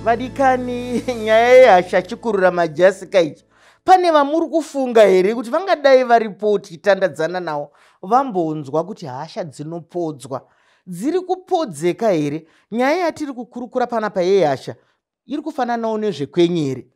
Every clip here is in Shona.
Vadikani, nyaya yehasha chikurura majasika ichi, pane vamuri kufunga here kuti vangadai varipo tichitandadzana navo, vambonzwa kuti hasha dzinopodzwa? Dziri kupodzeka here? Nyaya yatiri kukurukura panapa yehasha iri kufananawo nezvekwenyu here?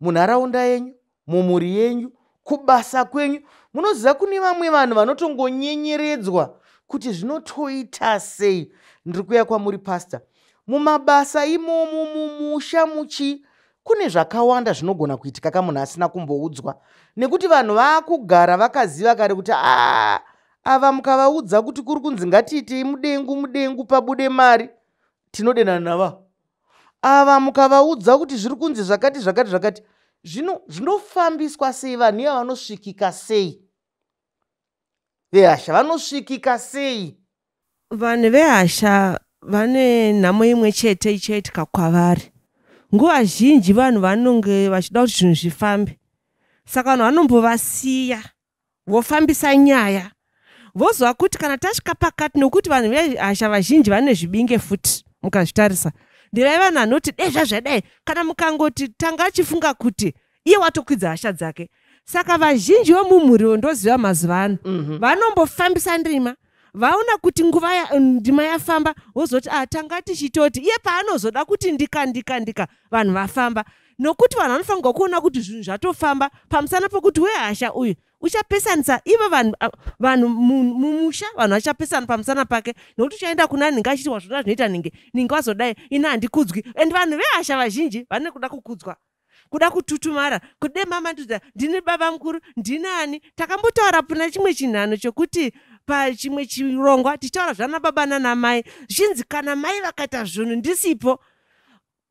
Munharaunda yenyu, mumhuri yenyu, kubasa kwenyu, munoziva kune vamwe vanhu vanotongonyenyeredzwa kuti zvinotoita sei? Ndiri kuuya kwamuri, Pastor. Mumabasa imomo, mumusha, muchi kune zvakawanda zvinogona kuitika kamunhu asina kumboudzwa, nekuti vanhu vaakugara vakaziva kare kuti aa, ava mukavaudza kuti kuri kunzi ngatiitei mudengu mudengu pabude mari, tinodenana nava ava. Mukavaudza kuti zviri kunzi zvakati zvakati zvakati, zvino zvinofambiswa sei? Vanhu iva vanosvikika sei? Vehasha vanosvikika sei? Vanhu vehasha vane nhamo imwe chete ichaitika kwavari. Nguva zhinji vanhu vanonge vachida kuti zvinhu zvifambe, saka vanhu vanombovasiya vofambisa nyaya, vozwa kuti kana tasvika pakati, nokuti vanhu vehasha vazhinji vane zvibinge futi. Mukazvitarisa, ndevai vanhu vanoti dei zvazvadai, kana mukangoti tanga achifunga kuti iye watokwidza hasha dzake. Saka vazhinji vemumhuri ndoziva mazuva ano vanombofambisa ndima, vaona kuti nguva ndima yafamba, wozoti, "A, tanga tichitoti." Iye paanozoda kuti ndika ndika ndika, vanhu vafamba, nokuti vanhu vanofanirwa kuona kuti zvinhu zvatofamba. Pamusana pokuti wehasha uyu uchapesanisa ivo vanhu, vanhu mumusha, vanhu vachapesana pamusana pake, nokuti uchaenda kuna nhingi achiti, "Wazvona zvinoita nhingi, nhingi wazodai, ini handikudzwi." And vanhu vehasha vazhinji vane kuda kukudzwa, kuda kututumara, kude mama ndudza, ndini baba mukuru, ndini ani. Takambotaura puna chimwe chinhano chokuti pachimwe chirongwa tichitaura zvana baba nanamai, zvichinzi kana mai vakaita zvinhu ndisipo,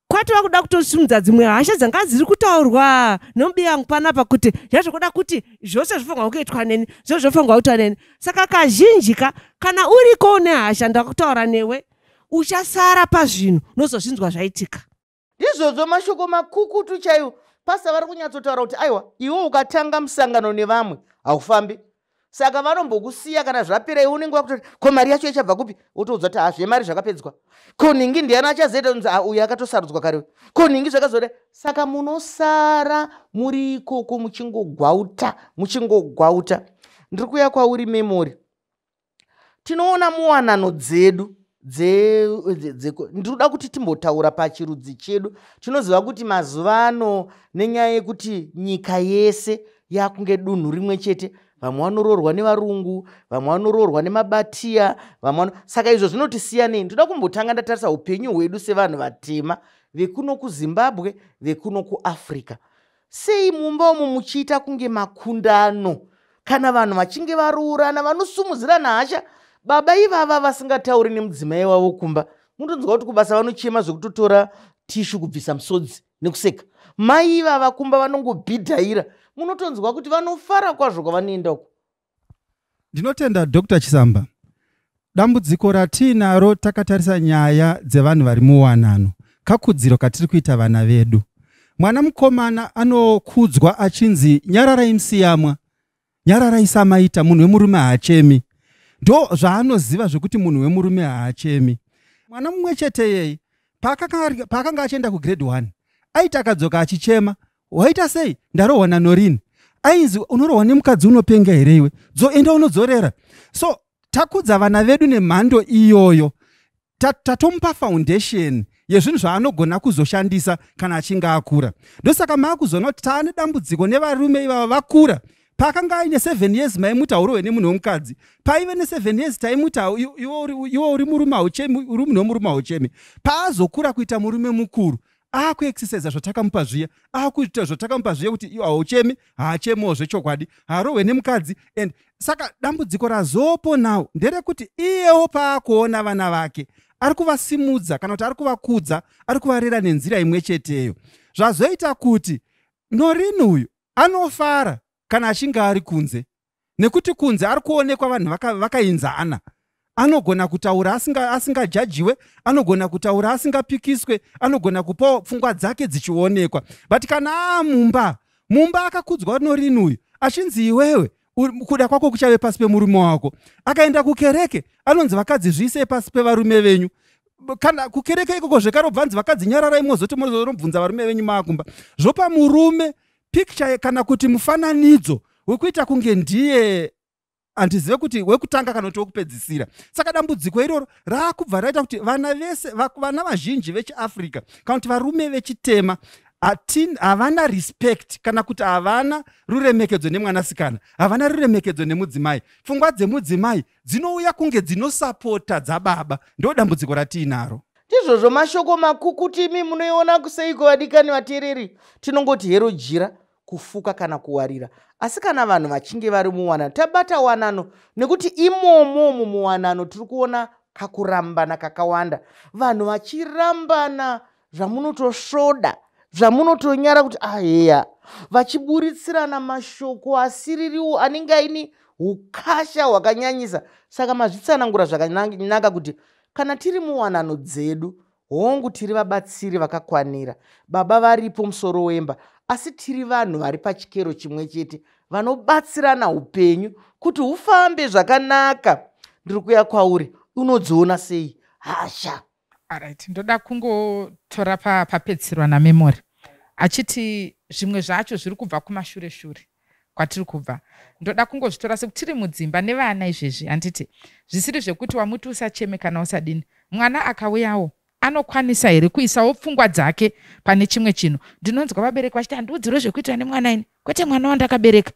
kwatova kuda kutosimudza dzimwe hasha dzanga dziri kutaurwa nomubiyangu panapa, kuti zvazvokuda kuti zvose zvofanirwa kuitwa neni, zvose zvofanirwa kuitwa neni. Saka kazhinji ka, kana uriko une hasha, ndakutaura newe, uchasara pazvinhu, unozozvinzwa zvaitika. Ndizvozvo, mashoko makukutu chaiwo. Pastor vari kunyatsotaura kuti aiwa, iwe ukatanga musangano nevamwe haufambi, saka vanombokusiya. Kana zvapera, iwe unenge wakutoti, "Ko mari yacho ichabva kupi?" Wotoudza kuti, "Hazvemari zvakapedzwa. Ko nhingi ndiani achazoita?" Unzi, "Ah, uyu akatosarudzwa kare. Ko nhingi zvakazoda." Saka munosara muri ikoko muchingogwauta, muchingogwauta. Ndiri kuuya kwauri, Memory. Tinoona muwanano dzedu, ndinoda kuti timbotaura pachirudzi chedu. Tinoziva kuti mazuva ano, nenyaya yekuti nyika yese yakunge dunhu rimwe chete, vamwe vanoroorwa nevarungu, vamwe vanoroorwa nemabatiya, vamwe, saka izvo zvinotisiyanei. Ndoda kumbotanga ndatarisa upenyu hwedu sevanhu vatema vekuno kuZimbabwe, vekuno kuAfrica. Sei mumba umu muchiita kunge makundano? Kana vanhu vachinge varoorana, vanosumudzirana hasha. Baba ivava vasingatauri nemudzimai wavo kumba, mutonzwa kuti kubasa vanochema zvekutotora tissue kubvisa musodzi nekuseka. Mai ivava kumba vanongobhidhaira, munotonzwa kuti vanofara kwazvo kwavanoenda uko. Ndinotenda, Dr Chisamba. Dambudziko ratiinaro takatarisa nyaya dzevanhu vari muwanano, kakudziro katiri kuita vana vedu. Mwana mukomana anokudzwa achinzi, "Nyararai musiyamwa, nyararai samaita, munhu wemurume haachemi." Ndo zvaanoziva zvekuti munhu wemurume haachemi. Mwana mumwe chete yei, paakanga achienda kugrade 1, aiti akadzoka achichema, "Waita sei?" "Ndarohwa naNorini." Ainzi, "Unorohwa nemukadzi? Unopenga here iwe? Enda unodzorera." So takudza vana vedu nemhando iyoyo. Tatomupa foundation yezvinhu zvaanogona kuzoshandisa kana achinge akura. Ndosaka maakuzoona kuti taane dambudziko nevarume ivava vakura. Paakanga aine 7 years, maimuti, "Haurohwe nemunhu wemukadzi." Paive ne7 years, taimuti, "Iwe uri murume, hauchemi, uri munhu wemurume, hauchemi." Paazokura kuita murume mukuru, aakuexercisa zvatakamupa zviya, aakuita zvatakamupa zviya kuti iwe hauchemi. Haachemiwo zvechokwadi, harohwe nemukadzi. And saka dambudziko razopo now nderekuti iyewo paakuona vana vake ari kuvasimudza kana kuti ari kuvakudza, ari kuvarera nenzira imwe cheteyo, zvazoita kuti Norini uyu anofara kana achinge ari kunze, nekuti kunze ari kuonekwa vanhu vakainzana, anogona kutaura asingajajiwe, anogona kutaura asingapikiswe, anogona kupawo pfungwa dzake dzichionekwa. But kana aamumba, mumba akakudzwa Norini uyu achinzi, "Iwewe kuda kwako kuchave pasi pemurume wako." Akaenda kukereke, anonzi, "Vakadzi, zviisei pasi pevarume venyu." Kana kukereke ikoko zvekare obvanzi vakadzi nyararai, mozoti mozonobvunza varume venyu maakumba. Zvopa murume picture kana kuti mufananidzo wekuita kunge ndiye, handizive kuti wekutanga kana kuti wekupedzisira. Saka dambudziko iroro raakubva raita kuti vana vese, vana vazhinji vechiAfrica kana kuti varume vechitema havana respect kana kuti havana ruremekedzo nemwanasikana, havana ruremekedzo nemudzimai. Pfungwa dzemudzimai dzinouya kunge dzinosapota dzababa. Ndo dambudziko ratiinaro. Ndizvozvo, mashoko makukutu. Imi munoiona kuseiko, vadikani vateereri? Tinongoti hero jira kufuka kana kuwarira, asi kana vanhu vachinge vari muwanano, tabata wanano, nekuti imomo mumuwanano tiri kuona kakurambana kakawanda, vanhu vachirambana zvamunotosvoda, zvamunotonyara kuti aheya, vachiburitsirana mashoko asiririwo anenge aine ukasha hwakanyanyisa. Saka mazvitsanangura zvakanaka kuti kana tiri muwanano dzedu, hongu, tiri vabatsiri vakakwanira, baba varipo, musoro wemba, asi tiri vanhu vari pachikero chimwe chete vanobatsirana upenyu kuti hufambe zvakanaka. Ndiri kuya kwauri, unodziona sei hasha? Alright, ndoda kungotora papedzisirwa naMemory achiti zvimwe zvacho zviri kubva kumashure shure kwatiri kubva. Ndoda kungozvitora sekuti tiri mudzimba nevana izvezvi, handiti? Zvisiri zvekuti wamuti usacheme kana usadini, mwana akauyawo anokwanisa here kuisawo pfungwa dzake pane chimwe chinhu? Ndinonzwa vabereki vachiti, "Handiudzirwe zvekuitwa nemwana ini, kwete mwana wandakabereka."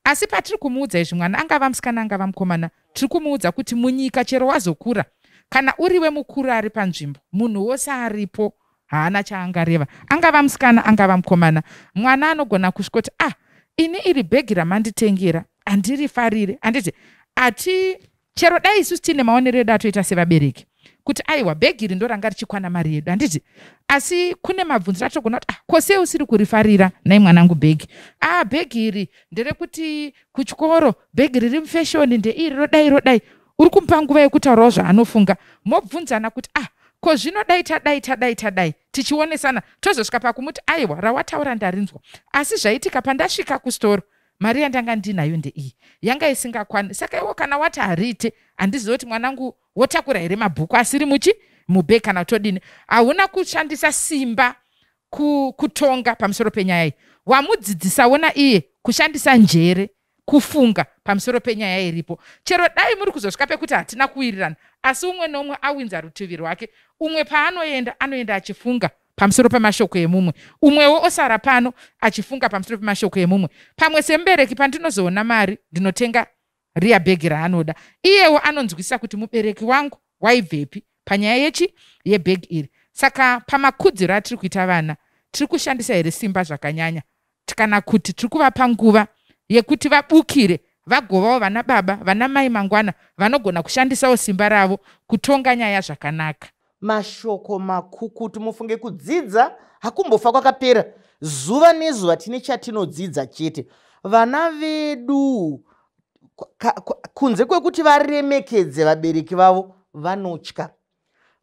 Asi patiri kumuudza izvi, mwana angava musikana, angava mukomana, tiri kumuudza kuti munyika chero wazokura, kana uriwe mukuru ari panzvimbo, munhu wose aripo haana chaangareva, angava musikana, angava mukomana. Mwana anogona kusvikoti, "Ah, ini iri bhegi ramanditengera handirifarire," handiti? Ati chero dai isusu tiine maonero edu atoita sevabereki kuti aiwa, bhegi iri ndo ranga richikwana mari yedu, handiti? Asi kune mabvunziro atogona kuti, "Ah, ko sei usiri kurifarira nai mwanangu bhegi?" "Ah, bhegi iri nderekuti kuchikoro bhegi riri mufashion ndeiri, rodai rodai." Uri kumupa nguva yekutaurawo zvaanofunga, mobvunzana kuti, "Ah, ko zvino dai tadai, tadai, tadai," tichionesana, tozosvika pakumuti, "Aiwa, rawataura ndarinzwa, asi zvaitika pandasvika kustoro mari yandanga ndinayo ndeiyi, yanga isingakwani. Saka iwo kana wati hariite, handizivi kuti mwanangu wotakura here mabhuku asiri muchi mubhegi kana todini." Hauna kushandisa simba kutonga pamusoro penyaya iyi. Wamudzidzisawo naiye kushandisa njere kufunga pamusoro penyaya iripo. Chero dai muri kuzosvika pekuti hatina kuwirirana, asi umwe neumwe awinza rutivi rwake, umwe paanoenda anoenda achifunga pamusoro pemashoko emumwe, umwewo osara pano achifunga pamusoro pemashoko emumwe. Pamwe semubereki pandinozoona mari ndinotenga riya bhegi raanoda, iyewo anonzwisisa kuti mubereki wangu waibvepi panyaya yechi yebhegi iri. Saka pamakudziro atiri kuita vana, tiri kushandisa here simba zvakanyanya, kana kuti tiri kuvapa nguva yekuti vabukire, vagovawo vana baba, vana mai mangwana vanogona kushandisawo simba ravo kutonga nyaya zvakanaka? Mashoko makukutu. Mufunge, kudzidza hakumbofa kwakapera. Zuva nezuva tine chatinodzidza chete. Vana vedu, kunze kwekuti varemekedze vabereki vavo, vanotya,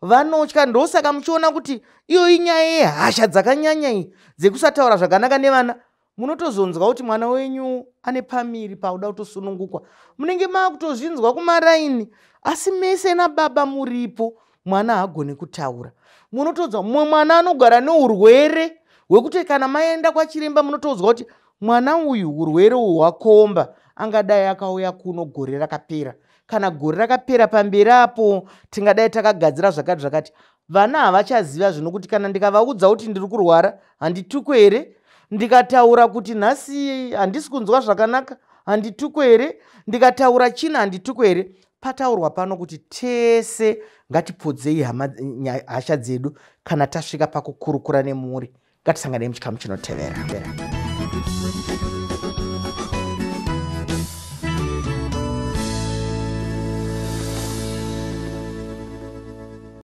vanotya. Ndosaka muchiona kuti iyo inyaya yehasha dzakanyanya iyi dzekusataura zvakanaka nevana. Munotozonzwa kuti mwana wenyu ane pamiri pauda kutosunungukwa, munenge maakutozvinzwa kumaraini, asi mese nababa muripo, mwana haagoni kutaura. Munotonzwa mumwe mwana anogara neurwere hwekuti kana maenda kwachiremba, munotoudzwa kuti mwana uyu urwere uhu hwakomba, angadai akauya kuno gore rakapera, kana gore rakapera pamberi apo tingadai takagadzira zvakati zvakati. Vana havachaziva zvino kuti kana ndikavaudza kuti ndiri kurwara handitukwe here? Ndikataura kuti nhasi handisi kunzwa zvakanaka handitukwe here? Ndikataura china handitukwe here? Pataurwa pano kuti tese ngatipodzei hasha dzedu kana tasvika pakukurukura nemhuri. Ngatisanganei muchikamu chinotevera.